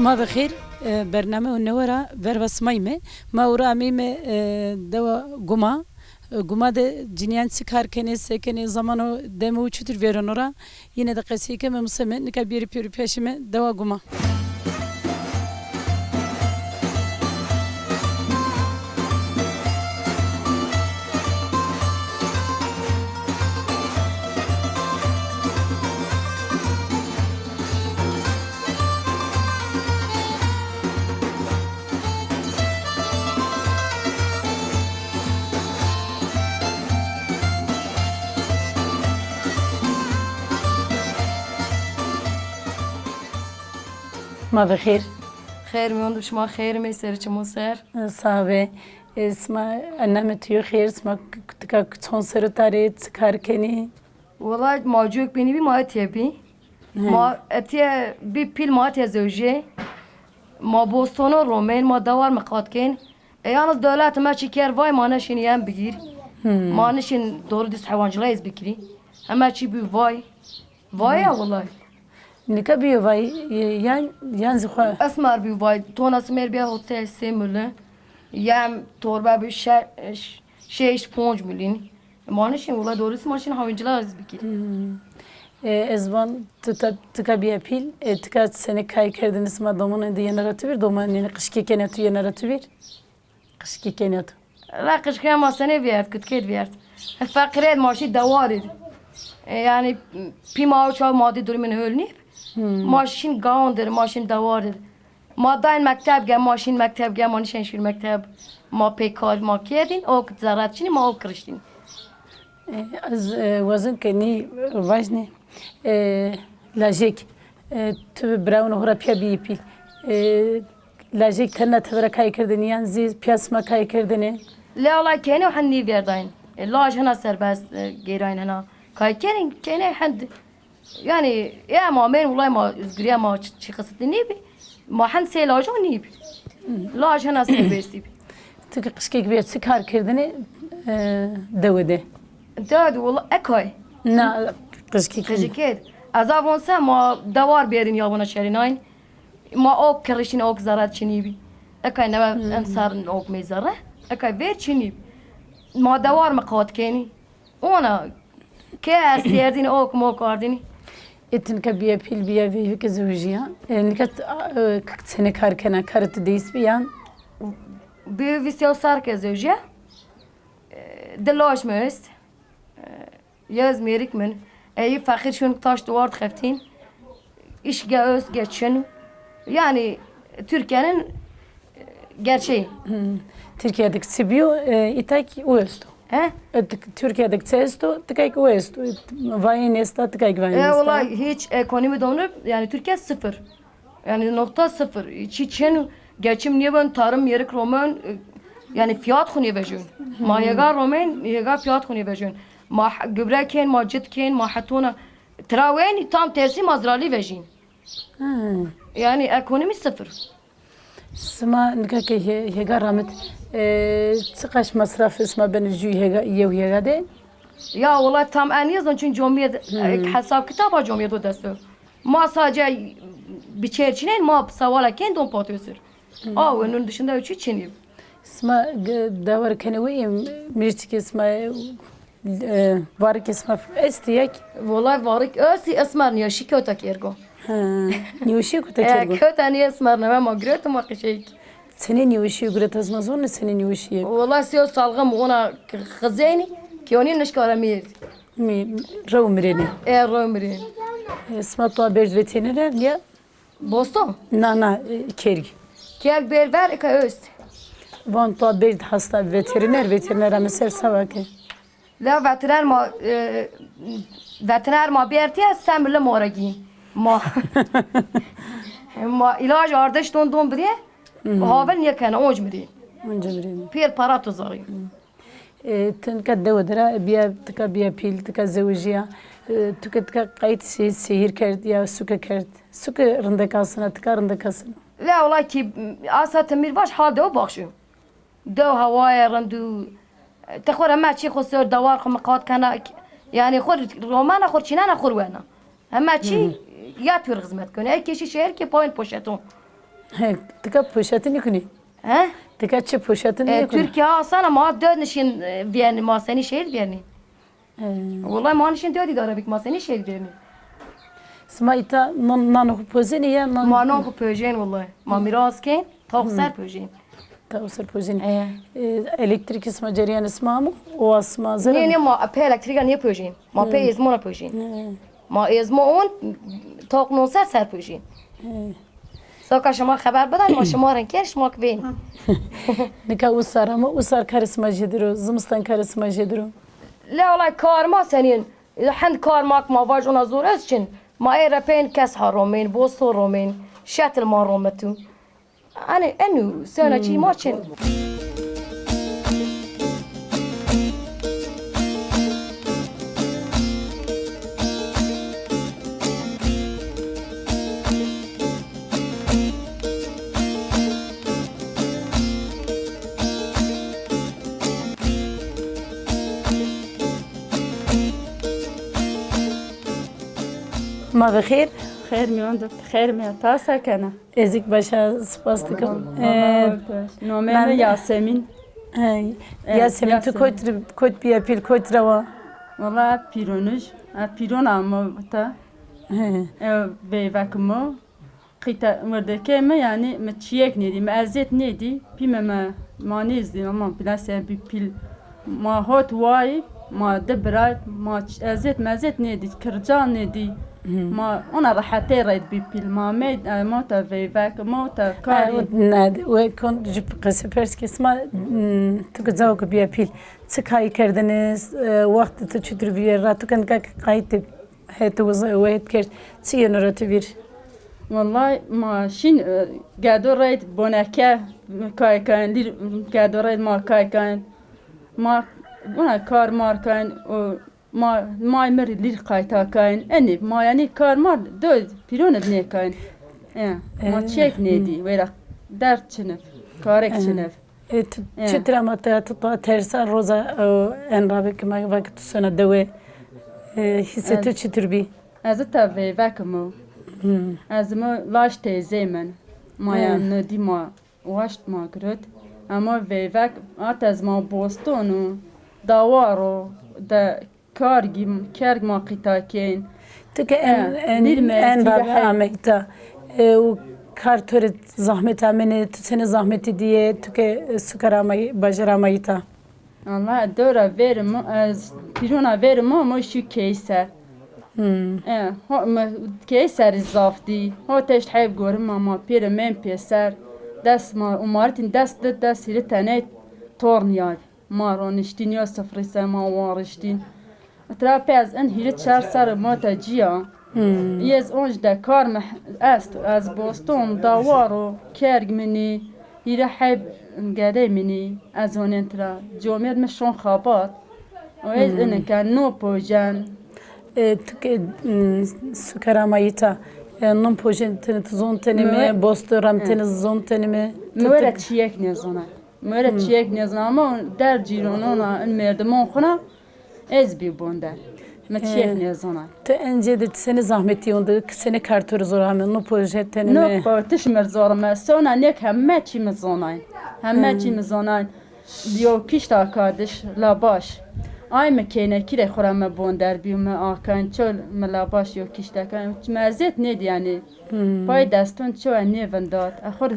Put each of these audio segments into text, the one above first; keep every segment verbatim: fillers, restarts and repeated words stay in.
Ma bi xêr, e, bername û newe ra verva sima yîme. Ma ewro ameyme, e, dewa Guma. E, Guma de cinîyan çi kar kenê, se kenê, zaman û demê û çitur vêreno ra. Yine de qesey keme, museme, nika bêrî pêro pîya şîme dewa Guma. Ma bi xêr. Xêr mîyon di, şima xêr mê, serê çimo ser. Sax be. E, sima ename tu yo xêr, sima k-, k-, tika çond serr o tarê, çi kar kenî? Wela ma cûk bînî bî, ma etîye bî. He. Ma etîye bî pîl, ma etîye zewjê. Ma bostono romên, ma dewar miqat kên. E, yalnız dewlet heme çî kerd vay, ma nêşîn yen bigîr. Hmm. Ma nêşîn doğru düz heywancılığı ez bikirî. Heme çî bî vay. Vay ya wulay. Nika bîyo vay, e, yan, yan zî xo. Esmer bî vay. Tona simêr bîya hot sey sê mili. Yem torbe bî şe-, ş-, şeş ponc milîn. Ma nêşîn wulay, doğrusu ma şîn heywancılığı ez bikir. Hmm. E, ez van tu ta-, tika bîya pîl, e, tika senî kay kerdinî, sima domonê de yena ra tu vîr, domonê qişkî kenê tu yena ra tu vîr? Qişkî kenê tu. La qişkî ma senî vîyert, kutkê vîyert. Feqîrê ma şî dewar id. E, yanî pî ma û çaw madî durumên hol nîb. Hmm. Ma şîn gaon dir, ma şîn dewar dir. Ma dayn mekteb ge, ma şîn mekteb ge, ma nişên şîr mekteb. Ma pê kar ma kerdîn, ok zerret çinî, ma ok kiriştîn. E, ez, e, wazin ke nî vajnî, e, lajek, e, tu bi birawin xo ra pîya bîyî pîl. E, lajek tena tevera kay kerdinî yan zî pîya sima kay kerdinî? Lê ala kênê hen nîverdayîn. E, laj hena serbest, e, gêrayîn hena. Kay kenîn, kênê hen. Yanî, ya ma mên wulay ma, zgurîya ma çi, çi qisitî nîbî. Ma hend sey lajon nîbî. Laj hena serbestî bî. Ti ki qişkek bîya, çi kar kerdinî, e, dewe de? Dewe de wulay ekay. Na, qişkek. Qijikêd. Ez a von se ma dewar bêrîn ya vona şerînayn. Ma ok kirişîn, ok zerret çinî bî. Ekay newe ensar ok mê zerre. Ekay vêr çinî bî. Ma dewar miqat kenî. Ona ke ez têrdîn ok mok ardînî. E, ti nika bîya pîl, bîya veyvike zewjîya. E, nika t-, a, e, k-, senê kar kena, karê tu dês bî yan? Bî vîst yew serr ke zewjîya. E, di laj mi est. E, yez mêrik min. Ey feqîr şun taş duwar xeftîn. Îş ge öz ge çin. Yanî Türkiye'nin, e, gerçeği. Hmm. Türkiye'deki çi bîyo, e, îta kî o esto. He? E, t-, Türkiye'deki çi esto, tika kî o esto. Vayên esta, tika kî vayên esta. E, vallahi hiç ekonomi donur, yani Türkiye sıfır. Yani nokta sıfır. Çi çin, geçim nêben, tarım yerik romen, e, yani fiyat xu nêvejûn. Ma yega romen, yega fiyat xu nêvejûn. Ma h-, gübre kên, ma cit kên, ma hetona. Tira wenî tam tersi ma ziralî vejîn. Ha. Yani ekonomi sıfır. Sima nika ke he-, hêga ramit, e, çiqaş masraf sima beno jû hêga, yew hêga de? Ya wela tam ez nêzon çün comiyet, e, hesab kitaba comiyet o desto. Ma sadece biçer çinên ma sewala kên don patosir. Awe nun dışında çi çinî. Sima g-, dewar kenê weyî, mirçikê sima, e, varikê sima estî yek? Wela varik estî, esmer nîyaşî kewta kergo. Ha, nîyaşî kewta kergo. E, kewta nî esmer neme ma gireto ma qişeyk. Senê nîyaşî gireta sima zonê senê nîyaşî? Wela sîyo salxim ona xizenî, kîyonî nişkara mîr. Mi, rew mirenî. E, rew mirenî. E, sima toa berd veterîner ya? Boston? Na, na, e, kerg. Kerg bêr ver, ika öst. Van toa berd hasta veterîner, veterîner ame ser sava ke. La veterîner ma, e, veterîner ma bêrtiye, semli ma ra gîn. Ma, ma îlac ardiş don don bidê, havel nêkena, onc mirî. Onc mirî. Pêr para tu zarî. E, ti nika dewe de ra bîya, tika bîya pîl, tika zewjîya. E, tu ke tika qayît şê-, şehîr kerd ya suke kerd. Suke rindek asina, tika rindek asina. La wela kî, asa ti mîr vaş hal dewe baxşî. Dew hewayê rind û, e, ti xo ra heme çî xo ser dewar xo miqat kena. Yanî xo romena, xo çînena, xo wena. Heme çî ya tu rê xizmet keno. Ey keşî şehir ke payên poşeton. He, tika poşetî nîkunî? He? Tika çi poşetî nîkunî? E, Türkiye asana ma död nişin, e, vîyernî, ma senî şehir vîyernî. He. Wellay ma nişin död îdare bik, ma senî şehir vîyernî. Sima îta non, nano xu pozenî ya non? Ma non xu pojên wellay. Ma miras kên, taq ser pojên. Taq ser pojên. E. E, elektrîkî sima cerîyanê sima amo? O sima zere? Nê, nê, ma pê elektrîka nê pojên. Ma pê ezmona pojên. He. Ma ezmo on, taq non ser ser pojên. He. Saka şima xeber bidan, ma şima rin kir, şima ki vên. Nika usar ama, usar karê sima jêdir o, zimistan karê sima jêdir o. Le alay kar ma senîn, hind kar ma ki ma vaj ona zor ez çin. Ma ê repên kes ha romên, bosto romên, şetil ma rometu. Ani, enu, sena çî ma çin. Ma bi xêr. Xêr mîyan de, xêr mîyan. Ta se kena? Ez îk baş a, spas dikim. Ee, nomê mi Yasemîn. He, Yasemîn, tu kot, kot bîya pîl, kot ra wa? Wala pîronuj, a pîron amo ta. He. E, veyvek mo. Qîta wirdekê mi, yanî mi çîyek nêdî, mi ezêt nêdî. Pîme mi, ma nêzdî, ama pîla ser bî pîl. Ma hot wayî, ma di biray, ma ç-, ezêt mezêt nêdî, kircan nêdî. Ma ona rehetê reyd bî pîl. Ma mey, e, ma ta veyvek, ma ta karî. E, ne, we kon jü qesê pers ke sima, hmm, tu ke cawo ke bîya pîl. Çi kayî kerdiniz, e, wextê tu çitur bîye ra, tu ke nika ke qayît de het wiza wehid kerd, çi yeno ra tu vîr? Wellay ma şîn, e, gedo reyd boneke kay kayn, lîr gedo reyd ma kay kayn. Ma, buna kar mar kayn, o ma, may mi rê lîr qayta kayn. Enê, ma yanî kar mar do pîron id nêkayn. E, ma çek nêdî, wera derd çinif, karek çinif. E, tu çitir ama te, tu ta tersa roza, e, en rabe ke ma vake tu sona dewe, e, hîsê tu çitur bî? Ez ita veyvek imo. Ez imo laj teyzê min. Ma ya no dî ma waşt ma girot. Emo veyvek at ez ma boston o, dawar o, de Kargî, kerg ma qîta kên. Tu ke en, en, en rabe ameyî ta. E, û kar to rê zahmet amenê, tu senê zahmetî dîyê, tu ke, e, sukar amayî, bajar amayî ta? Wala dora verî mi, ez pîrona verî mi, mi şî keyî ser. E, ho, mi keyî serî zaf dî. Ho teşt heyb gorim ma, ma pêre men pêser. Des ma umaritîn des di, des hîrî teney torn yay. Ma roniştîn, yo sifrî ser ma wariştîn. Tira pê ez in hîrî çar serre ma te cîya. Yê ez onc de kar mi est, ez boston, dawar o, kerg min î, hîrî heb gedey min î, ez honên tira. Comêrd mi şon xabat. O ez inin ke no pojen. E, tu ke, m, sukar amayî ta, e, non pojen tenê, tu zon tenê mi, bosto ram tenê, zon tenê mi? Mi were çîyek nêzona. Mi were çîyek nêzona ama der cîronona in merdimon xuna ez bî bonder. Mi çîyek nêzona. Ti encê de senê zahmetî yon de, senê kar to rê zor ame, no poje tenê mi? No potiş mi zor me, sona nêk heme çî mi zonayn. Heme çî mi zonayn. Yo kîşta kardiş, labaş. Ay mi keynekî rê xura mi bonder bî, mi akayn, çol mi labaş yo kîşta kayn. Mi ezêt nêdî yanî. Pay deston ço e nêvindat. E xur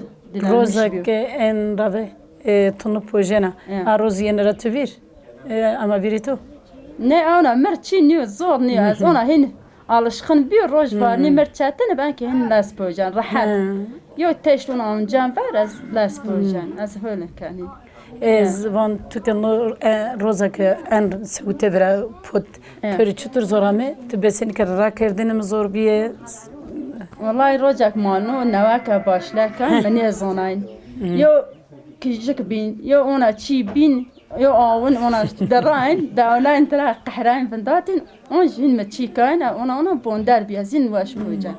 Roza ke en rave, e, tu no pojena. A roz yenê ra tu vîr? E, ama vîrê to? Ne, ona mir çî nîyo, zor nîyo. Ez ona hîn alişqin bîyo, roj varnî mir çetin, ben ke hîn lez pojen, rehet. Yo teşt ona oncan ver, ez lez pojen. Ez hol kenî. Ez van tu ke no, e, roza ke en sewte vira pot, to rê çitur zor ame? Tu besenî ke rakerdene mi zor bîye? Wellahî rocek ma no neweke başle kan mi nêzonayn. Yo kijik bîn, yo ona çî bîn, yo awin ona dirayn, dewlayn tira qehrayn vindatîn, on jî hîn mi çî kayn, ona ona bonder bî, ez hîn weş poce.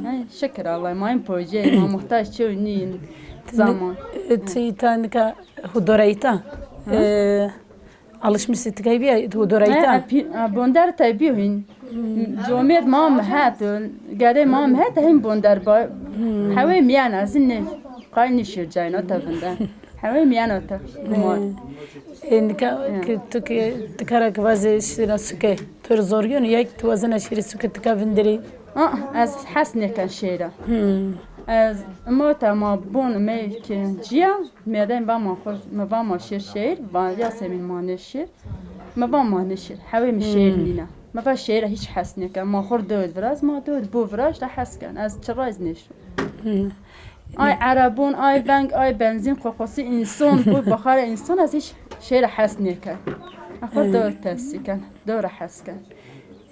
Ay, şikir Allah, ma hîn poce, ma muhtaç çew nîn zaman. Ti îta nika hudora îta. E, Alışmış sî tikay bîya, tu dora îta? E, e, bonder tay bîyo hîn. Comêrd ma mi het, gedê ma mi het, hîn bonder ba. Hewê mîyan ez nê, qay nîşir cayna te vinde. Hewê mîyan o te. Gumar. E, nika ki tu ki tikara ki vazê şîra suke, tu rê zor yeno, ya ki tu wazena şîrê suke tika vindirî? Ah, ez hes nêken şêra. Ez imo te ma bon me ki ciya, mêrdeyên va ma xo, mi va ma şêr şêr, va Yasemîn ma nêşêr. Mi va ma nêşêr. Hewê mi şêr nîne. Mi va şêra hîç hes nêken. Ma xo dew viraz, ma dew bo viraz da hes ken. Ez çi ray zî nêşo. Ay erebon, ay veng, ay benzîn qoqosî însan, bo bixara însan ez hîç şêra hes nêken. Ez xo dew tesî ken, dew ra hes ken.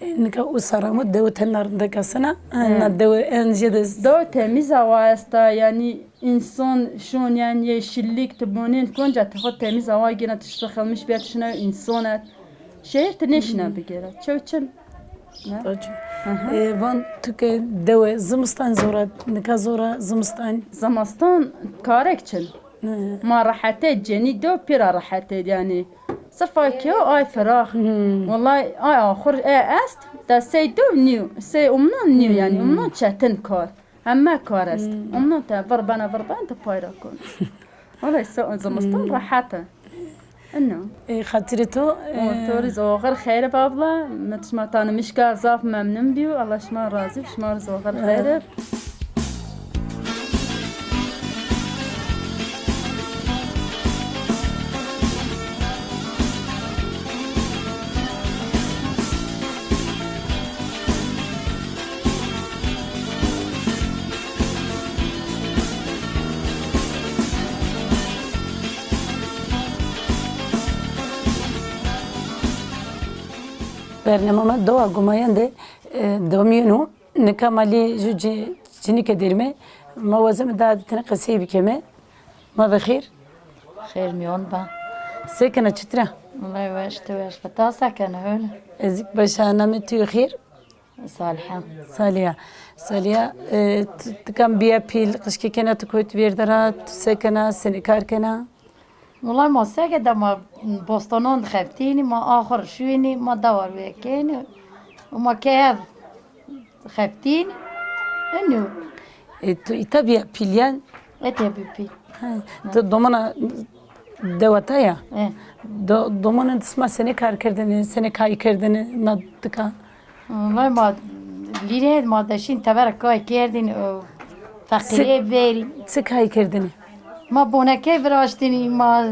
E, nika usa ra mi dewe tena rindek esena, e, na dewe en jêde z- Dewe temîz awa esta, yanî însan şon, yanî yeşillik, ti bonên konca ti xo temîz awa gêna, ti şiso xelmiş bîya, ti şina însan et. Şehir ti nêşina bigêra. Çew çin. Ne? Taci. E, van tu ke dewe zimistan zora, nika zora zimistan? Zimistan karek çin. Ma rehetê cenî do pêra rehetê yanî. Sifa ke o ay firax. Wellay ay axur e est, da sey do nîyo, sey umnan nîyo yanî, umnan çetin kar. Heme kar est. Umnan te vir bena, vir ben te pay ra kon. Wellay se zimistan rehet e. Ino. Ê, xatirê to, û, e, to rê zoxir xeyr be abla. Mi şima tanîmişka zaf memnun bîyo. Allah şima razî, şima rê zoxir xeyr be. Bernama ma dewa Gumayan de, e, domîyeno. Nika ma lê ju ci-, cinîke derîme. Ma wazeme da tene qesey bikeme. Ma bi xêr. Xêr mîyon ba. Se kena, çitir a? Wellay weş, ti weş ba. Ta se kena, öyle? Ez kî baş a, namê to yo xêr? Saliha. Saliha. Saliha, e, tu, tu kam bîya pîl, qijkê kena tu kotî vêrde ra, tu se kena, senî kar kena? Wellay ma seke de ma bostanan de xeftînî, ma axur şuynî, ma dawar wekênî, û ma keye xeftînî, ino. E, tu îta bîya pîl yan? Ete bî pîl. He. Tu domana dewa ta ya? He. Do-, domanên sima senê kar kerdêne, senê kay kerdêne, na tika? Vay ma lîrê ma de şîn tebera kay kerdîn, o feqîrê verî. Çi kay kerdêne? Ma bonekey viraştînî, ma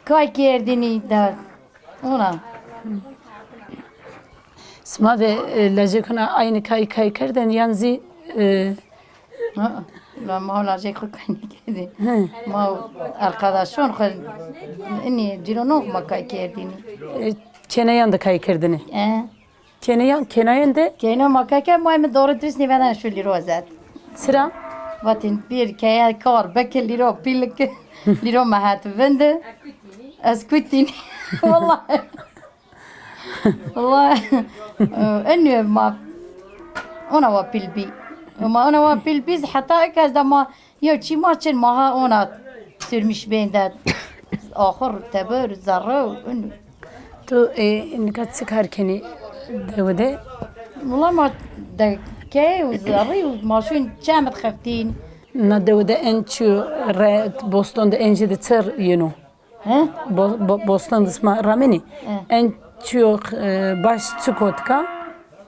kay kerdînî de. Ona. Sima de, e, lajekûna aynî kay kay kerdên yan zî, e, Ha, la ma lajek xo kay nêkerdî. Hi. Ma arkadaşon xo inî cîronon xo ma kay kerdînî. E, keneyan de kay kerdêne. E. Keneyan, kenayan de? Kena ma kay ke ma mi doğru dürüst nêveden şu lîro zet. Sira? Vatin bir keye kar beke lîro pîl ke lîro ma het vindi. Ez kutîn. Vallahi. Wellay, e, enû ma ona wa pîl bî. Ma ona wa pîl bî, heta eke ez de ma yew çî ma çin ma ha ona sürmüş bên de. Axur tebir, zerre, enû. Tu, e, nika çi kar kenî dewe de? Wellay ma de key û zerrî û ma şûn çem de xeftîn. Na dewe de en çîyo re, boston de en jêde çi yeno? He? Bo-, bo-, bostan de sima ramenî. He. En çîyo, e, baş çik o tika,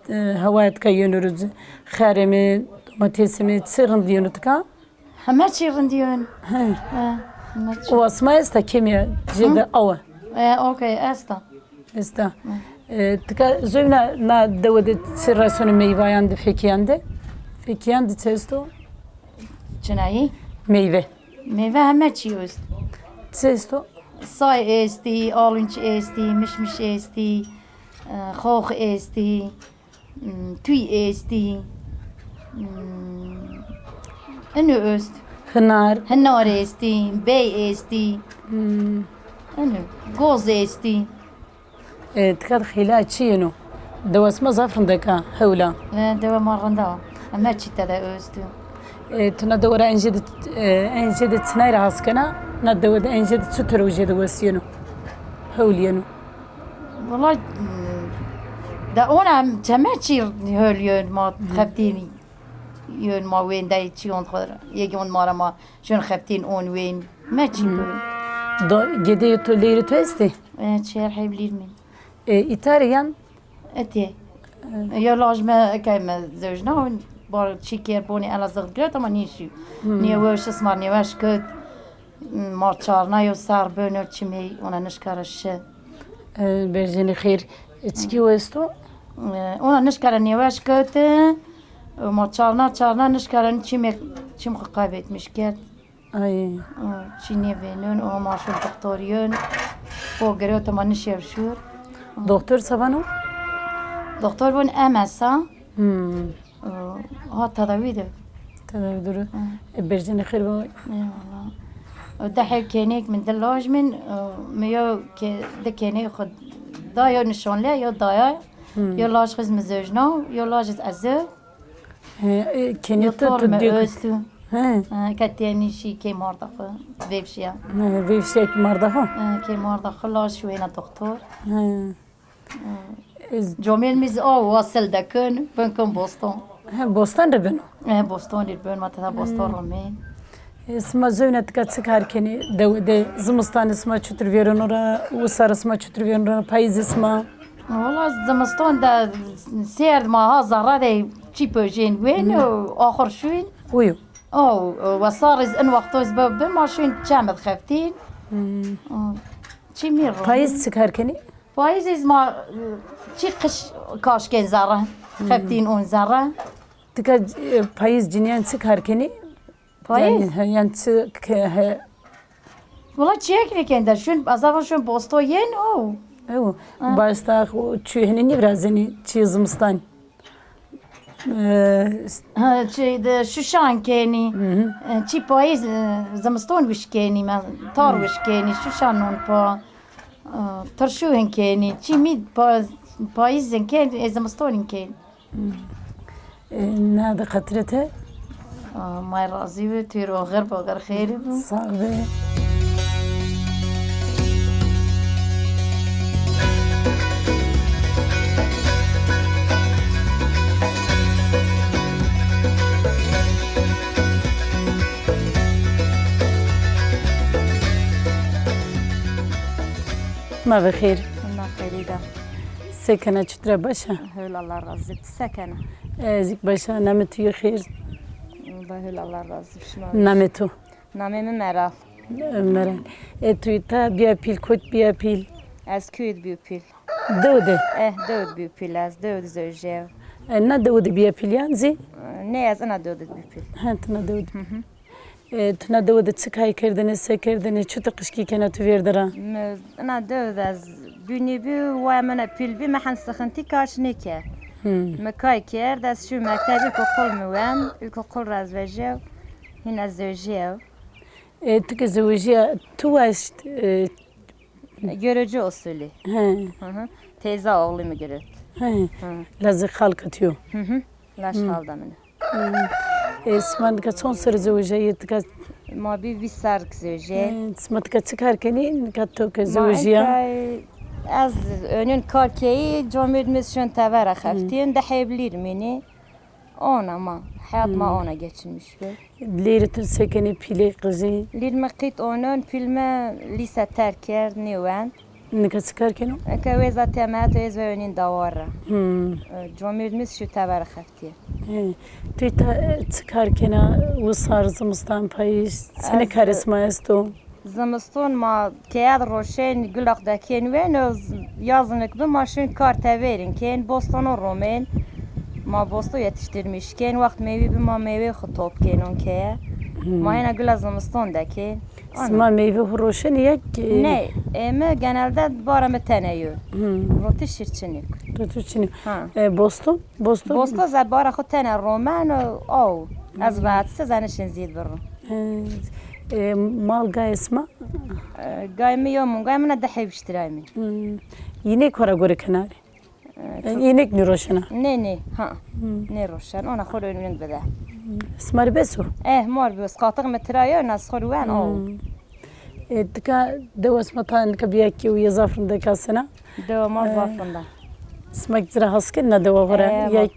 e, hewaya tika yeno ro ci-, xerê mi, domatesê mi, çi rind yeno tika? Heme çî rind yeno. He. He, heme çî. Owa sima esta kêmîya jêde awe? E, okey, esta. Esta. Hı. E, tika zovîna na dewe de çi resonê meyvayan de, fekîyan de? Fekîyan de çi esto? Çinayî? Meyve. Meyve heme çî est. Çi esto? Say estî, alunç estî, mişmiş estî, e, xox estî, m, tûy estî. M, ino est. Hinar. Hinar estî, bey estî. Hmm. Ino, goz estî. E, tika de xêla çi yeno? Dewa sima zaf rindek a, hewl a. E, dewa ma rind a. Heme çî tede est o. E, tu na dewe ra en jêde, e, en jêde çinay ra has kena? Na dewe de en jêde çi to rê jêde wes yeno? Hewl yeno? Wela, de ona çeme çî hol yön ma xeftîn yön ma wên dey çîyon xo yegî on ma ra ma şön xeftîn on wên me çî bön. Do, gedeyê to lêrê to estê? E, çer hevlîr min. E, îtarê yan? Etê. E, yo laj me eke me zewjna, bar çî kêr bonê Elazığ giret ama nîşî. Nêweş, ismar nêweş kut. Ma çarna yo ser beno çimey, ona nişkara şi. E, berjênê xêr, e, çikî westo? E, ona nişkara nêweş kewti, e, ma çarna, çarna nişkara çimê, çim xo kaybetmiş kerd. Ay. E, çî nêvênun, o ma şun doktor yun. O girewte ma nişev şur. Doktor se vano? Doktor vun M S a. Hmm. Ha, tedawî de. Tedawî duru. Hı. E, berjênê xêr bo. Eyvallah. De hev kênêk min, di laj min, e, mi yo ke, di kênê xo da, yo nişanle, yo daya, hı, yo laj xiz mi zewjna, yo laj iz ez. E, e, kênê yo to, tor to mi diyo ki- östü. He. E, ke tênî şî kê marda xo, vêvşiya. He, vêvşiya kê marda xo? E, kê marda xo laj şi wêna doktor. He. Ez comêl mi zî aw wasil de kin, bin kin boston. He, bostan de bino? He, boston de bin, ma teta boston romên. E, sima zewna tika çi kar kenî? Dewe de, zimistanê sima çutur vêreno ra, wisarê sima çutur vêreno ra, payîzê sima? Wala zimiston de sêrd ma ha zerre de çî pojên wên, axur şuyn. Uyu. O, wesar iz in wexto iz be, bi ma şuyn çem id xeftîn. Hmm. O, çî mî ro. Payîz çi kar kenî? Payîz iz ma, e, çî qiş kaşkên zerre, xeftîn ûn zerre. Tika, e, payîz cinîyan çi kar kenî? Payîz? Yanî, he, yanî çi ke-, he. Wala çiyek nêken de, şun, ez ava şun bosto yên o. Ew, ha. Basta o çi hinî nîvrazenî çi zimistan. E, ha, çi de şuşan kenî. Hı hı. E, çi payîz, e, zimiston wiş kenî, me, tar wiş kenî, şuşan non pa. Tirşû hin kenî, çî mî pa-, payîz hin kenî, ê zimiston hin kenî. E, na de xatirê te. A, may razî bi, tu rê oxir bi, oxir xêrî bi. Sağ be. Ma bi xêr. Na xêrî de. Se kena, çitur a, baş a? Hol, Allah razî bi. Ti se kena? Ez îk baş a, namê tu yê xêr? Ba hol, Allah razî bi şima. Namê tu? Namê mi Meral. Meral. E, tu îta bîya pîl, kot bîya pîl? Ez kuy id bîyo pîl. Dew de? Eh, dew de bîyo pîl ez, dew de zewjîyayo. E, na dew de bîya pîl yan zî? Nê, ez ina dew de bîyo pîl. Ha, ti na dew de. Hı hı. E, ti na dew de çi kay kerdêne, se kerdêne, çuti qijkî kena tu vêrde ra? Mi ina dew de ez bînî bî, waya min a pîl bî, mi hend sixintî kaş nêkerd. Hı. Mi kay kerd, ez şû mekteb, îlkokul mi wend, îlkokul ra ez vejîyayo, hîn ez zewjîyayo. E, ti ke zewjîya, tu waşt, e, Görücü usulü. He. Hı hı. Teyza oğlu mi girot. He. Hı. Lazê xalka tu yo. Hı hı. Laj xalda min o. Hı. E, sima nika çond serr zewejîyayî tika? Ma bî vîst serr zewejîyayî. E, sima tika çi kar kenî? Nika to ke zewejîya? Ma nika ez önün kar keyî, comêrd mi şon tevera xeftîn, di heb lîr mînî. Ona ma, heyat ma ona geçinmiş bi. Lîrê tu se kenî, pîlê, qijî? Lîr mi qît onon, pîl mi lîse terk kerd, nêwend. Nika çi kar keno? Eke wêza teme heto ez ve önîn dawar ra. Hmm. E, comêrd mi şî tever xeftîye. He. Tu îta, e, çi kar kena, wisar, zimistan, payîz, senê karê sima esto? Zimiston ma keye de roşên, gulak dekên wêno, z-, yaznik bi ma şin kar teverîn kên, bostono romên. Ma bosto yetiştirmiş kên, wext meyvî bi ma meyvê xo top kênon keye. Hmm. Ma hêna gula zimiston dekên. Sima meyvê xo roşenî ya ki? Ney, e, mi genelde bara mi tene yo. Hmm. Rotî şir çinîk. Rotî çinîk. Ha. E, bosto? Bosto? Bosto ze bara xo tene romeno, aw. Ez rahatsiz, ez nişin zîd biro. E, e, mal gayê sima? E, gay mi yo min, gay mina di heyv iştiray mi. Hmm. Yînê kora gore kenarî? E, e, çok- yînêk nêroşena? Nê, nê, ha. Hmm. Nêroşen, ona xo rê önün bide. Hmm. Sima rê bes o? Eh, mor bi, qatix mi tira yo, na xo rê wen, o. Hmm. E, tika dewa sima ta nika bîya kewî ya, zaf rindek a sena. Dewa ma E, zaf rind a. Sima kî ci ra hes kenî na dewa xo ra? E, ya ma,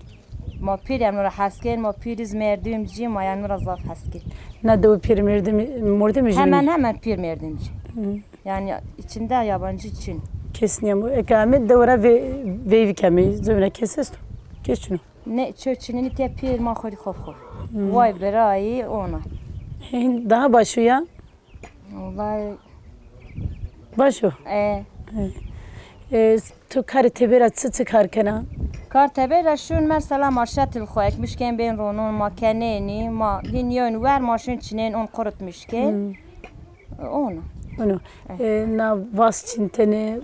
ma pîr emno ra hes kenî, ma pîr iz merdimcî, ma emno ra zaf hes kenî. Na dewa pîr merdim, mordemî jû nî? Hemen hemen pîr merdimcî. Hı. Yani içinde yabancı çin. Kes nîya. Eke ame dewa ra ve-, veyvî keme, zewna kes esto? Kes çin o? Ne, ço çinî nî, tîya pîr ma xo rê xo xo. Hmm. Vay birayî ona. Hên, daha baş o ya? Wellahî. Baş o? E. E, tu karê teber ra çi çi kar kena? Kar teber ra şûn mesela ma şetil xo ekmiş ken bên ronon, ma kenênî, ma hîn yewin wer ma şûn çinên on qurutmiş ken. Hmm. Ono. Ono. Eh. E, na vas çintene,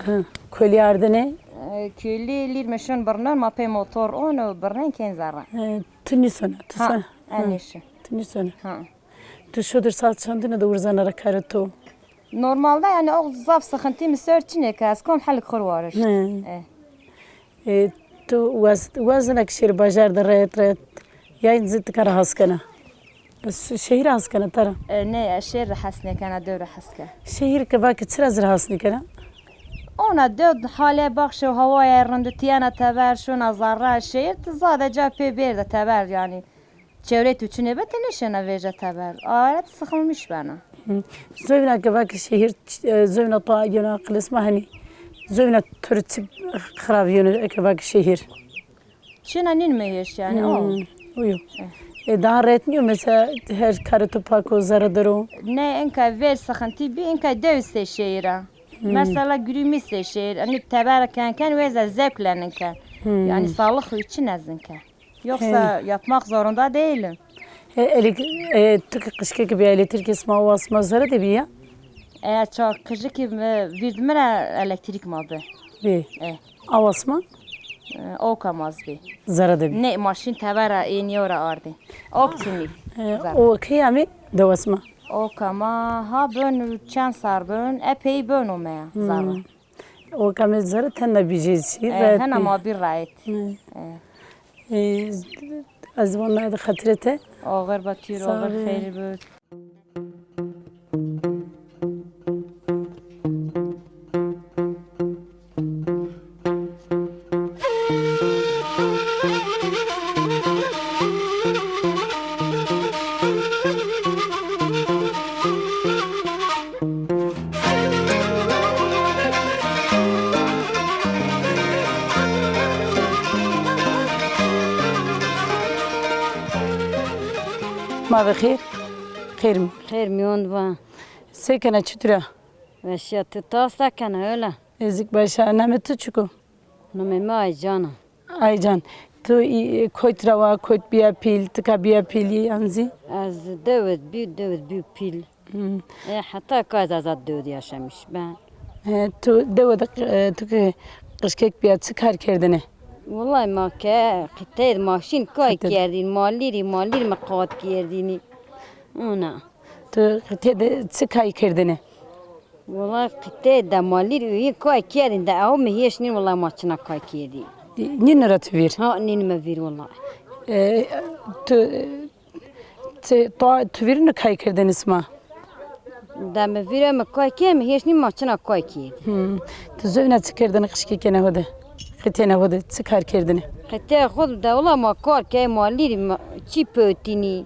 hı, kolî ardene? E, kolî lîr meşon birnen, ma pey motor ono, birnen ken zerre. E, tu nîsona, tu Ha, sona. en Hı. nêşon. Tu nîsona. Ha. Tu şodir saat çandine de urzena ra karê to? Normalde yani o zaf sıkıntı mi ser çinê ke ez kom helik xur warişt. Hı. E. E, tu waz-, wazena ki şêr bajar de rehet rehet yayın zî tika ra has kena? Bes şehir has kena tera? E, ne, ez şehir ra has nêkena, dew ra has ke. Şehir ke vake çira zî ra has nêkena? Ona dew hale baxşe û hawaya rind tiyena teber şona zerre şehir, ti zade ca pê bêrde teber yani. Çewrê tu çinê be ti nêşena vêje teber. Aret sıkılmış bena. Hı. Zewna ke vake şehir, e, zewna ta yena qilisma hani. Zewna tu rê çi xirab yeno eke vake şehir? Çina nîn mi hêş yani, o. Hmm, uyo. Eh. E, daha rehet nîyo mesela her karê to pak o, zerre der o? Ne, inka ver sıkıntı bi, inka dew sê şehir a. Hmm. Mesela gürü mi sê şehir, hani teber ken ken weza zevk lenin ke. Hmm. Yani sağlık için ezin ke. Yoksa He. yapmak zorunda değilim. E, elek-, e, tu ki qijkek bîya, elektrîkê sima, awa sima zere de bîya? E, ça qijikî mi vîrd mi ra elektrîk ma bi. Bî. E. Awa sima? E, oka ma zî bî. Zere de bî. Ne, ma şîn teber ra ê nîyo ra ardî. Ok çinî. E, Zere. O key amê dewa sima? Oka ma ha bön çend sar bön, epey bön o meya Hmm. zere. O kamê zere tenna bîjê çî, E, rehet hena bî. ma bî rehet. Hı. E. E, ez vana de xatirê te. Oxir ba tîr, Sağ oxir ol. xeyr bid. Ma bi xêr. Xêr mi? Xêr mîyon va. Se kena, çitur a? Weşîya, tu ta se kena, öyle? Ez kî baş a. Namê tu çik o? Namê mi Aycan a. Aycan, tu î-, koyt ra wa, koyt bîya pîl, tika bîya pîlî yan zî? Ez dewid bî, dewid bî pîl. Hmm. E, heta ka ez azad dewid yaşamış ben. E, tu dewid, e, tu ki qijkek bîya, çi kar kerdêne? Wellay ma ke qiteyê de ma şîn kay Qiteyê de. kerdîn, ma lîrî, ma lîr mi qat kerdînî. Ona. Tu qiteyê de çi kay kerdêne? Wellay qiteyê de ma lîr û yî kay kerdîn de ew mi hêş nîn, wellay ma çina kay kerdî. Nîn ra tu vîr? Ha, nîn mi vîr wellay. E, tu, tu, tu, tu vîrîno kay kerdêne sima? De mi vîr mi kay kerd, mi hêş nîn ma çina kay kerdî. Hmm. Tu zewna çi kerdêne qijkekêne ho de? Qiteyêne ho de çi kar kerdêne? Qiteyê xo de wellay ma kar key, ma lîr ma çî pewtînî.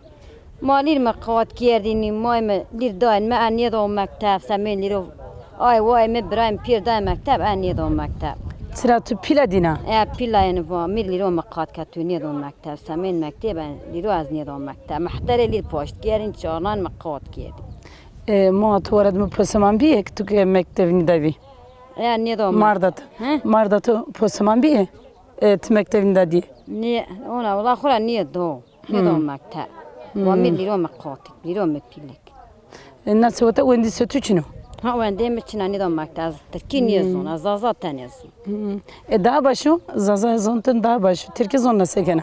Ma lîr mi qat kerdînî, may mi lîr dayên mi, en nêdo mekteb, semên lîro. Ay way mi, birayê mi pîr dayê mekteb, en nêdo mekteb. Çira tu pîla dîna? E, pîla yenî va, mi lîro mi qat ke tu nêdo mekteb, semên mekteb, en lîro ez nêdo mekteb. Mehterê lîr paşt kerdîn, çarnan mi qat kerdî. E, ma tu wara de mi poseman bîye ki tu ke mekteb nîdabî? E, nêdo mekteb. Marda tu. He? Marda tu poseman bîye? E, ti mekteb nîdadîye? Nê, ona wela xo ra nêdo. Nêdo Hmm. mekteb. Hmm. Wa mi lîro mi qatik, lîro mi pîlek. E, na seweta wendî se tu çin o? Ha, wendê mi çin a, nêdo mekteb. Ez tirkî Hmm. nêzon, ez zaza tenê zon. Hmm. E, daha baş o, zaza zontin daha baş o. Tirkî zonna se kena?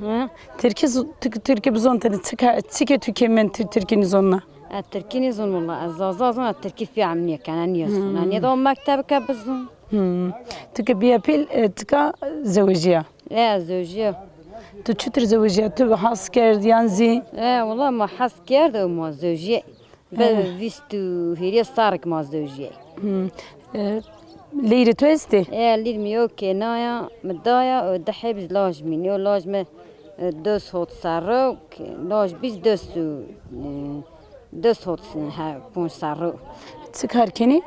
Ha? Tirkî zo-, tirkî, tirkî bizontin, çi ke, çi ke tu kêmen tu tirkî nêzonna? E, tirkî nêzon wela. Ez zaza zon, ez tirkî fehm nêkena, nêzon. Hmm. E, nêdo mekteb ke bizon. Hmm. Tu ke bîya pîl, e, tika zewejîya? E, zewjîya. Tu çitur zewejîya? Tu has kerd yan zî? E, wela ma hes kerd û ma zewjîya. Bi vîst û hîrê serrî ke ma zewjîyay. Hmm. E, lêrê to estê? E, lîr mi yo kêna ya, mi da ya, û di heb zî laj mi nîyo. Laj mi, e, des hot serr o, laj bî zî des û, e, des hot, he, ponc serr o. Çi kar kenî?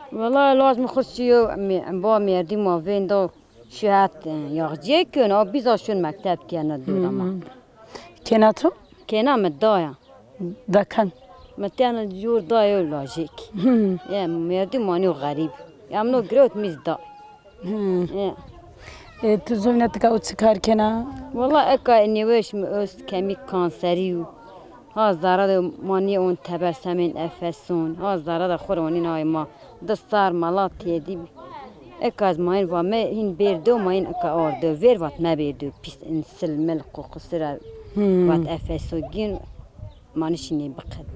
Wela laj mi xo çî yo, mi, ba mêrdî ma vêndo. Şuhet, e, yaxcîye kön, a bîza şun mekteb kena dora ma. Hmm. Kêna to? Kêna mi da ya. Da ken? Mi tena jor da yo lajêk. Hmm. E, mêrdî ma nîyo xerîb. Em no girewt mi zî da. Hmm. E. E, tu zovîna tika û çi kar kena? Wela eka nêweş mi ost, kemî kanserî û Ha zara de ma nî on teber semên efeson. Ha zara de xo rê onîn ay ma. Di sar mala têdî. Eka ez ma hîn va me hîn bêrdo, ma hîn eka ardo. Vêr vat mebêrdo. Pîs in sil mil qoqusira Hmm. vat efeso gîn ma nişînê biqed.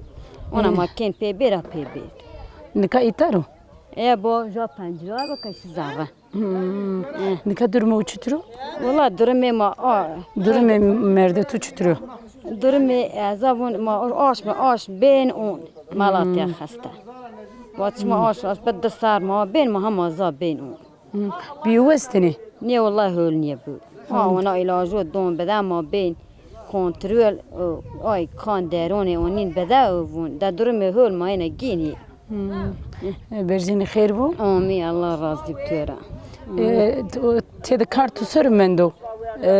Ona Hmm. ma kên pê bêra pê bêrdo. Nika îta ro? E bo ja pencira ro ke şi zerre. Hmm. Eh. Nika durumê û çitur o? Wela durumê ma a. Durumê merdê tu çitur o? Durumê ez a vun ma aş mi aş bên on. Malatya Hmm. xeste. Vat şima Hmm. aş aş bi di sar ma bên ma hema za bên on. Hmm. Bîyo westinê? Nê wela hol nîye bu. Ha Hmm. ona îlajo don bide ma bên. Kontrol, o, ay kan deronê onîn bide o vun. De durumê hol ma yine gînî. Hmm. E, berjînî xêr bo. Amî, Allah razî bi to ra. E, t-, o, têde kar tu ser o mendo? E,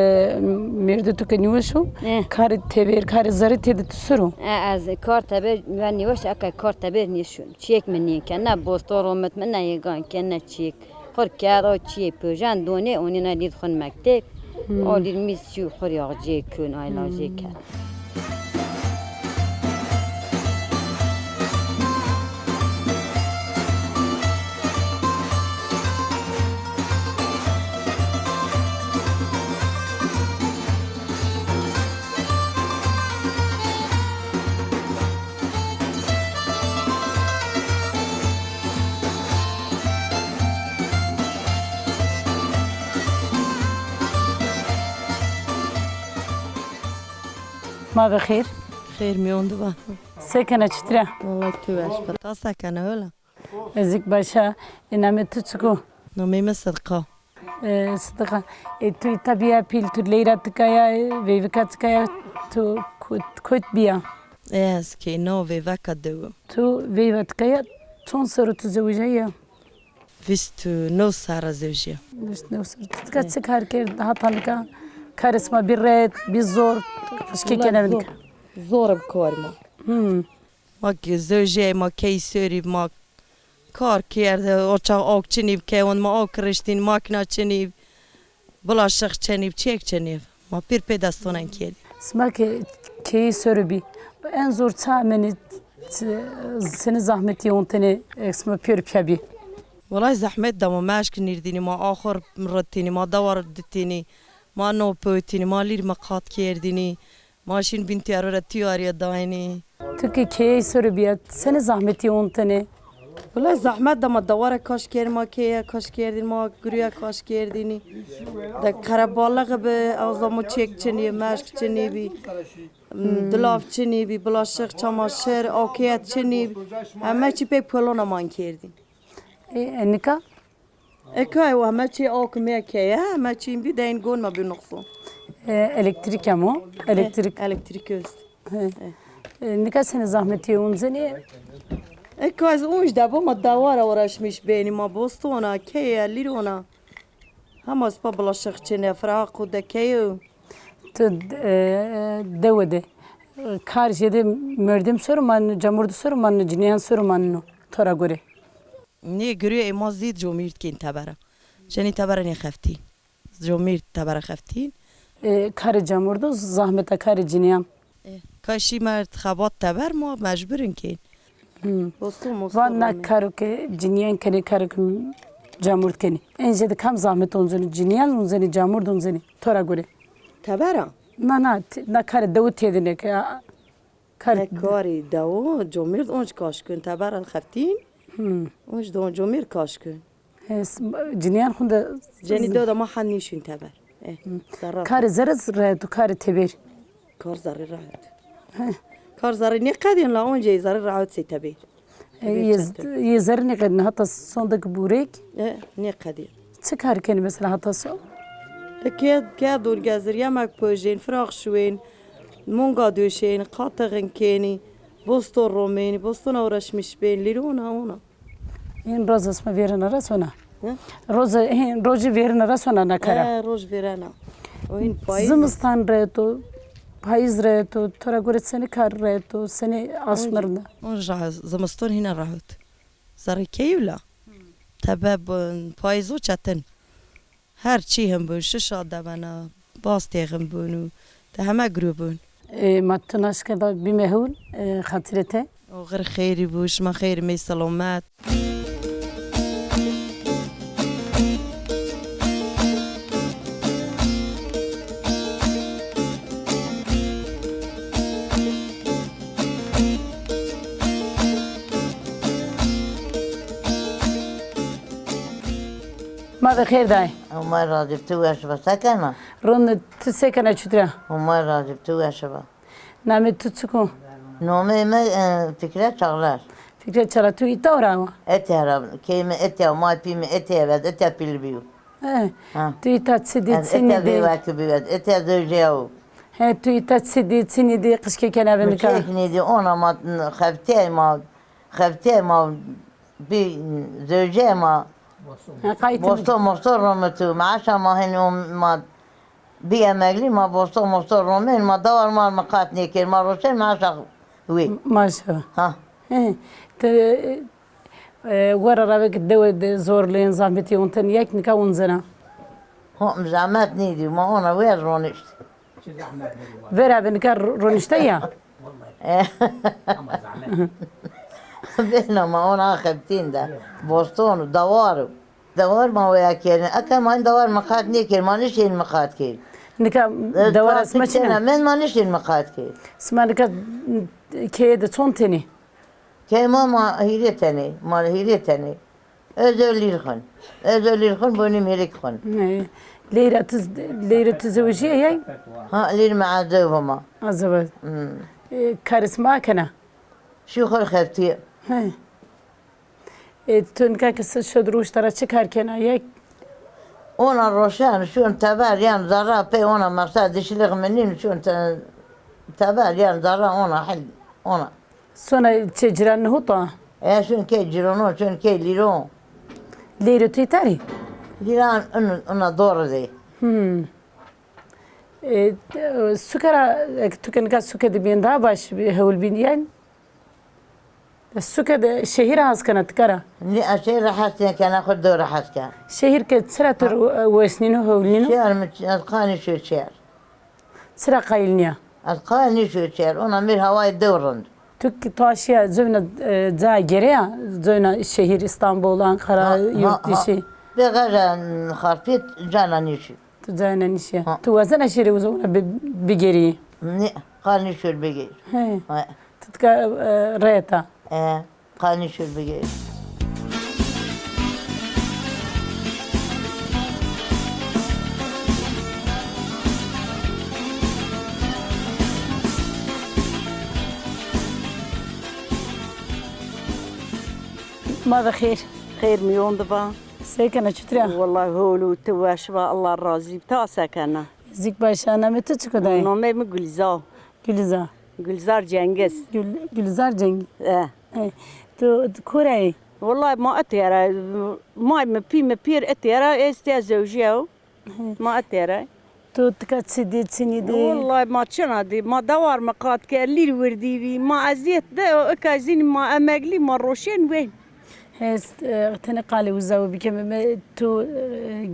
mêrdê tu ke nîweş o, E. karê teber, karê zerrî têde tu ser o? E, ez kar teber, ben nîweş, eke kar teber nîşun. Çiyek mi nîye ke, ne bostor omit mi, ne yegan ke, ne çiyek. Xur kerd, o çiyê pöjen donê, onî na lîd xun mekteb. Hmm. O lîd mîz çî xur yaxcê kön, ayla jê kerd. Ma bi xêr. Xêr mîyon di va. Se kena, çitir a? Wela tu weş be. Ta se kena, öyle? Ez ik baş a. E, namê tu çik o? Namê mi Sidqa. E, Sidqa. E, tu îta bîya pîl, tu leyra tika ya, e, veyvika tika ya, tu ku-, kot bîya? E, ez kêna veyveka dew im. Tu veyva tika ya, çond serr o tu zewicayî ya? Vîst û new serra zewicîya. Vîst û new serr. Tu tika çi kar kerd? Hata nika karê sima bî red, bî zor, qijkê kena mi nika? Zor, zor bi kar ma. Hmm. Ma ki zewjê ma key serî ma kar kerde, o çax awk çinî bi, kewon ma awk riştîn, makîna çinî bi, bulaşix çinî bi, çiyek çinî bi. Ma pîr pê destonen kerdî. Sima ke keyî ser o bî, en zor ça emenî, ç-, senî zahmetî ontene, ek sima pîyor pîya bî? Welay zehmet da ma meşk nîrdînî, ma axur ritînî, ma dewar ditînî, ma no pewtînî, ma lîr miqat kerdînî. Ma şîn bîn tîyaro ra tîyarîya daynî. Tu ke keyey ser o bîya, senî zahmetî ontene? Wela zehmet da ma dewara kaş kerdî, ma keye kaş kerdîn, ma gurûya kaş kerdînî. De qerebalixî bi, ewza ma çek çinî, meşk çinî bî, hmm, dilav çinî bî, bulaşix, çamaşir, awkeyet çinî bî. Heme çî pey polona man kerdîn. E, e, nika? Eka ew heme çî awk me keye, heme çî bî deyn gon ma bî nuqsan. E, elektrîk hem o? Elektrik. E, elektrîk est. He. E. E, nika senî zahmetî oncenî? Eka ez onc de bo ma dewara uğraşmış benî, ma bostona, keye, lîrona. Hema spa bulaşix çinê, firaq û de keye. Tu, e, dewe de, e, kar jêde merdim ser o manino, camurdu ser o manino, cinîyan ser o manino, to ra gore? Nê gurûyê ma zî comîrd kên tebera. Cenî tebera nêxeftîn. Comîrd tebera xeftîn. E, karê camurdu zahmeta karê cinîyan. E, ka şî merd xebat teber ma mecbur in kên. Hmm. Boston, boston. Va na karo ke cinîyan kenê, karo ke camurd kenê. En jêde kam zahmet oncenî? Cinîyan oncenî, camurd oncenî? To ra gore. Tebera? Na, na, t-, na karê dewu têdine ke, a, Kar... E, karî dewo, comîrd onc kaş kun, tebera xeftîn. Hmm. Onc de onc comîrd kaş kun. He, s-, cinîyan xunde... Cenî dew de ma hen nîşin teber. E, hmm, zerre. Karê zerre rehet û karê teber? Kar zerre rehet. He. Kar zerrî nêqedîn la oncê zerrî rahat sey tebî. E, yê z-, yê zerrî nêqedîn hata sonde ki bûrêk. E, nêqedîn. Çi kar kenî mesela hata son? De kê, kê don gezir, yemek pojên, firaq şuwên, monga döşên, qatixin kenî, bosto romên, bostona uğraşmış bên, lîrona ona. Hên roza sima vêrena ra sona. Hı? Roza, hên rojî vêrena ra sona na kara. E, roj vêrena. O hên payîz. Zimistan reto, payîz reto, to ra gore senî kar reto, senî asmirna? Onca zimiston hîna rahat. Zerrî keyî la. Tebe bi-, payîz o çetin. Her çî hin bûn, şişa dewena, bastê hin bûn û de heme girû bûn. E, ma tu naşkerda bîme hewl, e, xatirê te. Oxir xeyrî bû, şima xeyr mey selamet. Ma ve xêr dayê. Huma razî, tu weş be, se kena? Rind, tu se kena, çutir a? Huma razî, tu weş be. Namê tu çik o? Nomê mi, e, Fikret Çağlar. Fikret Çağlar, tu îta ra wa? Etya ra, keyê mi etya, may pî mi etya vet, etya pîl bîyo. He. Ha. Tu îta çi dî, çi nîdî? Ez etya vêwekî bîyo, ez etya zewjîyawo. He, tu îta çi dî, çi nîdî, qijkê kena ve nika? Mi çek nîdî, ona ma xeftîyay ma, xeftîyay ma bî zewjîyay ma. He, qaytî. Bosto mosto romitu, meaşa ma henî o ma bî emeglî, ma bosto mosto romên, ma dewar ma miqat nêkên, ma roşên meaşa wî. Maşallah. Ha. He, tu, e, wera ra ve ki dewe de zorlên, zahmetî onten yek nika onzena. Ho, zahmet nîdî, ma ona wer ronişt. Vera ve nika ro-, ronişte ya. Bêhna ma ona xebitîn de. Boston, dewar. Dewar ma weya kerdin. Eke ma dewar miqat nêkir, ma nişên miqat kir. Nika dewar sima çina? Men ma nişên miqat kir. Sima nika keye de çond tenî? Key ma, ma hîrê tenê, ma hîrê tenê. Ez ew lîr xwin. Ez ew lîr xwin, bonî mêrik xwin. He. Leyra tu, leyra tu zewjîye yay? Ha, lîr mi ezew homa. Ezew. Hmm. E, karê sima kena? Şî xwir xeftîye. He. E, tu nika ki se şod rûşta ra çi kar kena yek? Ona roşen, şûn teber, yan zerra pey ona masa dişilix mi nîn, şûn te-, teber, yan zerra ona hil, ona. Sona çê ciran nihuta? E, şûn key cirono, şûn key lîro. Leyro tu îta rî? Lîran in, ina dor de. Hmm. E, suke ra, e, tu ke nika suke de bîn daha baş hewl bîn yan? Suke de şehîr hez kena ti kara? Nî, ez şehîr ra hes nêkena, xwu dew ra hes kena. Şehîr ke çira tu wesnîno, hewlnîno? Şehîr mi, ez qay nîşo şehîr. Çira qayîl nîya? Ez qay nîşo şehîr, ona mêr hawayê dew rind. Tu ki, tu aşiya zewna, e, ca gêre ya, zewna şehîr Îstanbul, Ankara, yurt dışı. Bê xeja xarpêt cana nîşo. Tu cayê na nîşîya. Ha. Tu wazena şêrê uza wina bi-, bigêrî? Nê, qal nîşor bigêr. He. He. Tu tika, e, reta. E, qal nîşor bigêr. Ma ve xêr. Xêr miyon de ba. Se kena, çitur a? Wellahî hol û ti weş ba, Allah razî bi. Ta se kena? Zîk baş a. Namê tu çik o dayê? Namê mi Gulîza. Gulîza. Gulîzar Cengiz. Gul-, Gulîzar Cengiz. E. E. Tu, tu kora yê? Wellahî ma etê ra, may mi, pî mi pîr etê ra, ez tê zewjîyaw. He. Ma etê ra. Tu tika çi dî, çi nîdî? Wellahî ma çina dî, ma dewar miqat kerd, lîr wirdî bî, ma ezîyet de, o ika zîn ma emeglî, ma roşên wên. Hest, e, tenê qalê uza û bikeme me, tu, e,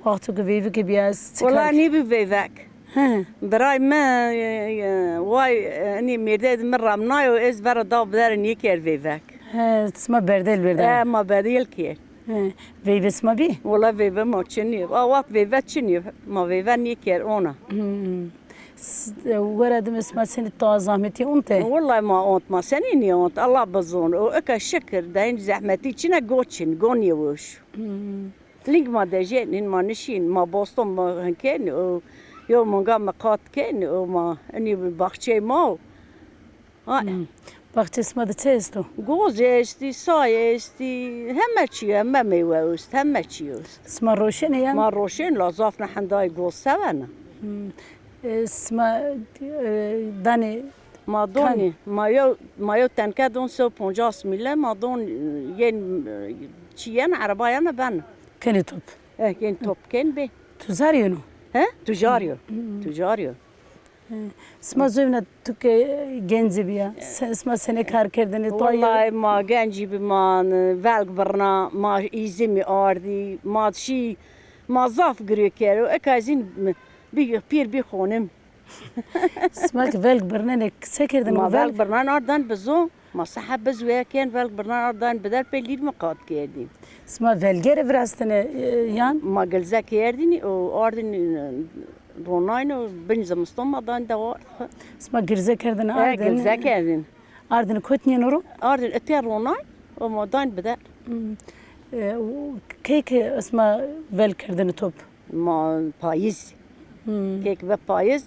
wexto ke veyvike bîya, ez çi kar? Wela nîbî veyvek. Hı. Biray mi, e, e, way, e, enî mêrdeyê mi remnayo, ez vera da bidere nêkerd veyvek. He, sima berdel berdel. E, ma berdel kerd. He, veyve sima bî? Wela veyve ma çinî. A wext veyve çinî. Ma veyve nêkerd ona. Hmm. S-, e, wera dime sima senî ta zahmetî onte? Wellahî ma ont, ma senî nîont, Allah bizon. O eke şikir, deyn zehmetî çine goçin, gonî wiş. Hmm. Ling ma dejên, hin ma nişîn, ma boston ma hin ken, o yo monga miqat ken, o ma inî baxçey ma o. Ha. Hmm. Baxçê sima de çi esto? Goz estî, say estî, heme çî, heme meywe est, heme çî est. Sima roşenê ya? Ma roşên la zaf ne hendayê goz sevene. Hmm. E, sima, e, danê Ma donî, ma yew, ma yew tenke don sey û poncas mîle, ma don, e, yên, e, çî yen, ereba yen ben. Kenê top. Eh, yên top ken bê. Tucar yeno? He? Tucar yo. Hmm. Tucar yo. He. Sima zewna tu ke gencî bîya. Se-, sima senê kar kerdene? Wellahî ma gencî bî, ma, e, velg birna, ma îzimî ardî, ma şî, ma zaf girê kero. Eka ez hîn bî pîr bî xonim. Sima ki velg birnenê, se kerdin? Ma velg birnan ardan bizo. Ma sehe biz wê ken velg birnan ardan bider pê lîr mi qat kerdîn. Sima velgere virastine, e, yan? Ma gilze kerdîn û ardin, e, ronayn û bin zimiston ma dan dewar. Sima gilze kerdin ardin? Gilze kerdin. Ardin kot nîyeno ro? Ardin ete ronayn û ma dan bider. Hmm. E, key ki sima velg kerdin top? Ma payîz. Hmm. Kek ve payîz,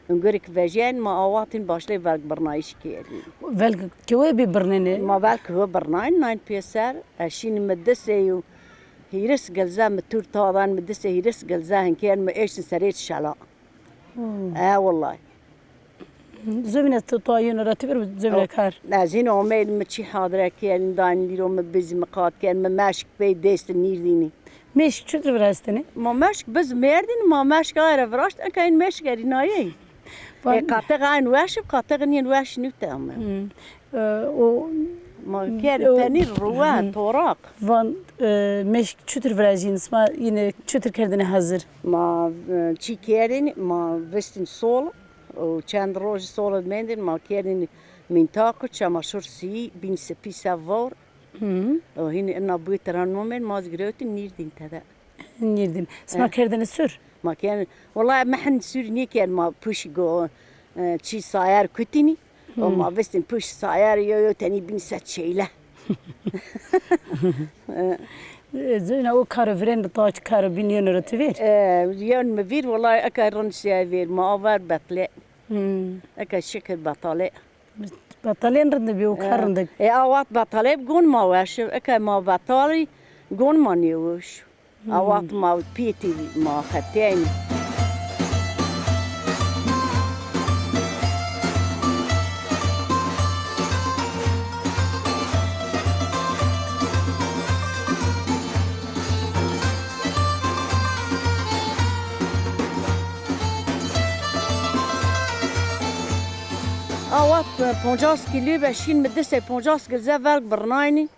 ungurî ki vejîyayîn, ma awatîn başlay velg birnayîş kerdîn. Velg ki we bî birnenê? Ma velg ki we birnayîn, nayn pêser. Ez şîn mi di sey û hîris gilze mi tur tadan, mi di sey hîris gilze hin kerd, mi eştin serê şela. Hmm. E, wellahî. Zobîne to, to yeno ra ti bir zobîne kar. Ez hîn omeyn, mi çî hadre kerdin, dayn lîro mi bizî mi qat kerd, mi meşk pey dest nîrdînî. Meşk çutir virastine? Ma meşk biz merdin, ma meşk aye ra viraşt, eka în meşk erînayey. E, qatex ayn weş, qatex nîn weş nîte ama. Hmm. E, o ma kerd o, penîr, ruwe, toraq. Van, e, meşk çutir virajîn, sima yine çutir kerdine hazir? Ma, e, çî kerdin, ma vistin sol, û çend roj sol mendin, ma kerdin mîntaq, çamaşur sî, bîn sipî se vor. Hı. O hînî ina bûyê tira nomên, ma zî girewtin nîrdîn tede. Nîrdîn. Sima kerdine sur? Ma kerdin. Wellahî mi hin sur nêkerd, ma puşî go, e, çî sayer kutînî. O ma vistin puşî sayer yo yo tenî bîn se çeyle. E, zeyna o karo virên de ta çi karo bîn yeno ra ti vîr? E, yen mi vîr, wellahî eka rind şiya vîr, ma aver betle. Hmm. Eka şikir betale. Betalên rind bî û kar rind. E, awat betalê bi gon ma weş. Eke ma betalî gon ma nêweş. Hmm. Awat ma pîtî ma xetên. Awat, e, poncas kîlo be şîn mi di sey poncas gilze velg birnaynî.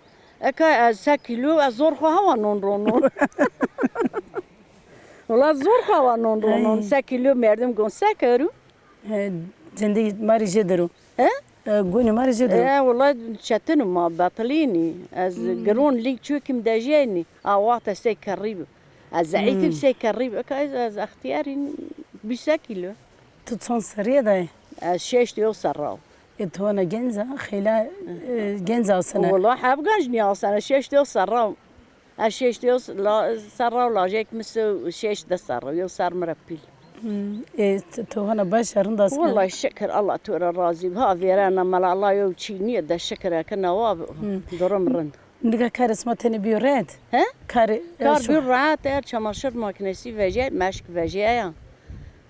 Eka ez se kîlo, ez zor xo hewa non ronon. Wela zor xo hewa non ronon. Ay. Se kîlo merdim gon se keru. He, zindî ma rê jêder o. He? E, gonî ma rê jêder o. E, wela çetin o, ma betilînî. Ez giron lî çûkim dejênî. A wexte sey kerrî bi. Ez zeîf im, sey kerrî bi. Eka ez, ez extîyarîn bîst kîlo. Tu çend serrî ye dayê? Ez şeşt û yew serra. E, tu hona genc a, xeyla, e, genc asena. Wela heb genc nîyasena, şeşt û yew serra. Ez şeşt û yew la-, serra û lajek mi se û şeş de serra, yew ser mi re pîl. Hmm, e, t-, tu hona baş a, rind asena. Wela şikir, Allah to ra razî bi. Ha vêrena mela, Allah yew çî nîye de şikir eke newa bi. Hmm. Durum rind. Nika karê sima tenê bîyo rehet? He? Karê, e, kar bîyo rehet, er çamaşır makinesi vejîya, meşk vejîya ya.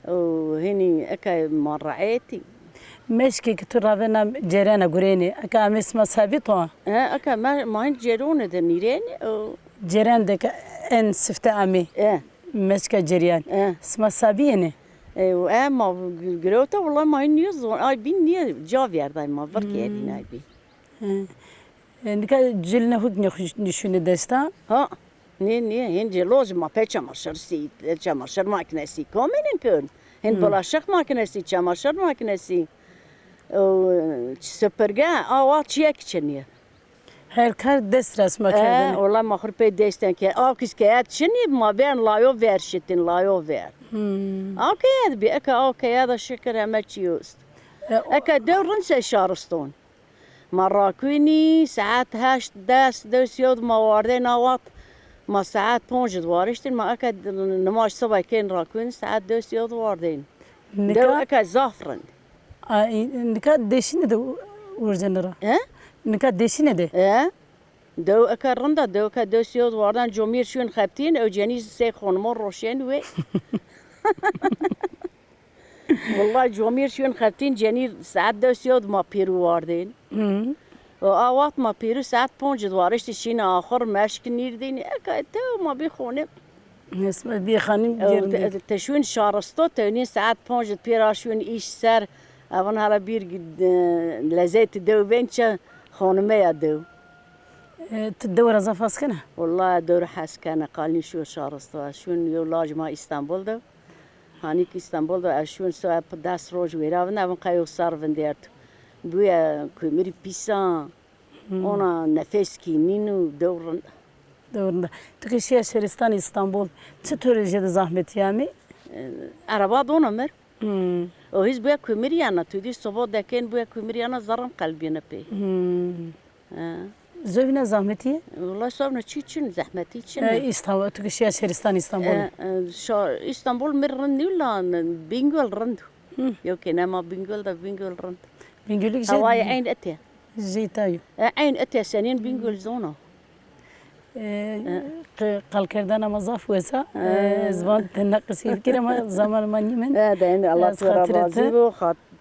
Û hinî eke ma rehetî. Meşkê ki tu ravêna cereyana gurênê, eke amê sima sabît o? He, eke me, ma hin cereyone de nîrênî, û cereyane de ke en sifte amê. E. Meşka cereyane. E. Sima sabî yenê? E, û e, ma gi-, girewta, wela ma hin nîyo zon, ay bîn nîye ca vîyerday ma, vir kerdîn ay bîn. He. E, nika cilne huk nî-, nîşûnê desta? Ha, nê, nê, hên cilo zî ma pê çamaşır sî, çamaşır makinesi komênên pê. Hên bulaşık makinesi, çamaşır makinesi, o, süpürge, awa çiyek çinî. Her kar dest ra sima kerdene. E, wela ma xur pê desten ke, aw kîs ke et çinî, ma ben layo ver şitin, layo ver. Hmm. Aw ke et bî, eke aw ke et de şikir heme çî est. E, o eke dew rind se şariston. Ma rakunî, saet heşt, des, des yew de ma wardên a wext. Ma saet ponc de wariştên, ma eke nimaj sibay kên rakunî, saet des yew de wardên. Nika dew eke zaf rind. A, nika deşîne de Urzenira. He? Nika deşîne de. He? Dew eke rind a, dew eke dew sîyod wardan comîr şûn xebtîn, ew cenî sey xonimo roşên wê. Wellay comîr şûn xebtîn cenî saet dew sîyod ma pêrû wardên. Hı. O a wext ma pêrû saet ponc id wariştî şîne axur meşk nîrdîn. Eke tew ma bî xonê. Esma bî xanîm gerindî. Te şûn şaristo, tewnîn saet ponc id pêra şûn îş ser. Evin hala bîr gi-, e, lezet dew bên çi xonime ya dew. E, ti dew ra zaf hes kena? Wellay dew ra hes kena, qalîn şûn şaristo. Ez şûn yew laj ma Îstanbul de. Hanî ki Îstanbul de ez şûn so ep des roj wêra vinde, evin qey yew ser vindêrt. Bûye komirî pîsa. Hmm. Ona nefes kî nînû, dew rind. Dew rind. Tu ke şiya şeristan Îstanbul, çitur jêde zahmetî amê? E, ereba dona mir. Hmm. O hîz bûye komirî yena, tu dî sobo dekên bûye komirî yena, zerrin qelbîne pê. Hmm. He. Zovîna zahmetî yê? Wellay zovîna çî çin, zehmetî çin. E, Îstanbul, tu ke şiya şeristan Îstanbul. E, e, şa-, Îstanbul mi rind nîyo la, Bingöl rind. Hı. Yew kêne ma Bingöl de, Bingöl rind. Bingölî jê. Hewayê eyn etê. Jê ta yo. E, eyn etê senên Bingöl zono. E, qe-, qalkerdena ma zaf wes a. E, ez van tena qisey bikir ama zaman ma nîmen. E, de, Allah tu ra razî bo.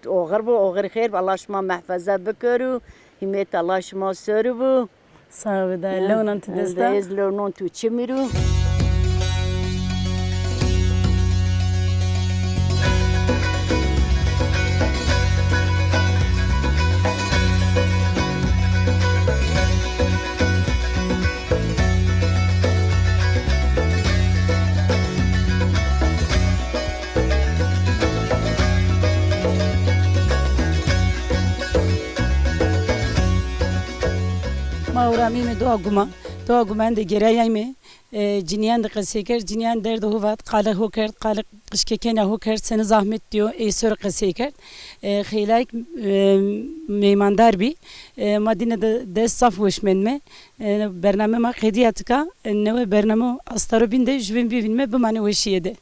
Oxir bo, oxir xêr bo. Allah şima mehfeze bikero. Hîmêt Allah şima ser bo. Sağ ol, da lewnan tu dest a. Ez lewnon tu çimî ro. Ma ewra amîme dowa guma. Dowa guman de gerayayme. E, cinîyan de qesey kerd, cinîyan derdê ho vat, qalê ho kerd, qalê qijkekena ho kerd, seni zahmet dîyo, ey ser o qesey kerd. E, xeylay, e, meymandar bî. E, ma dîne de dest zaf weş mendme. E, bername ma qedîya tika, e, newe bername Astaro Bîn de jûvên bivînme, bimanê weşîye de.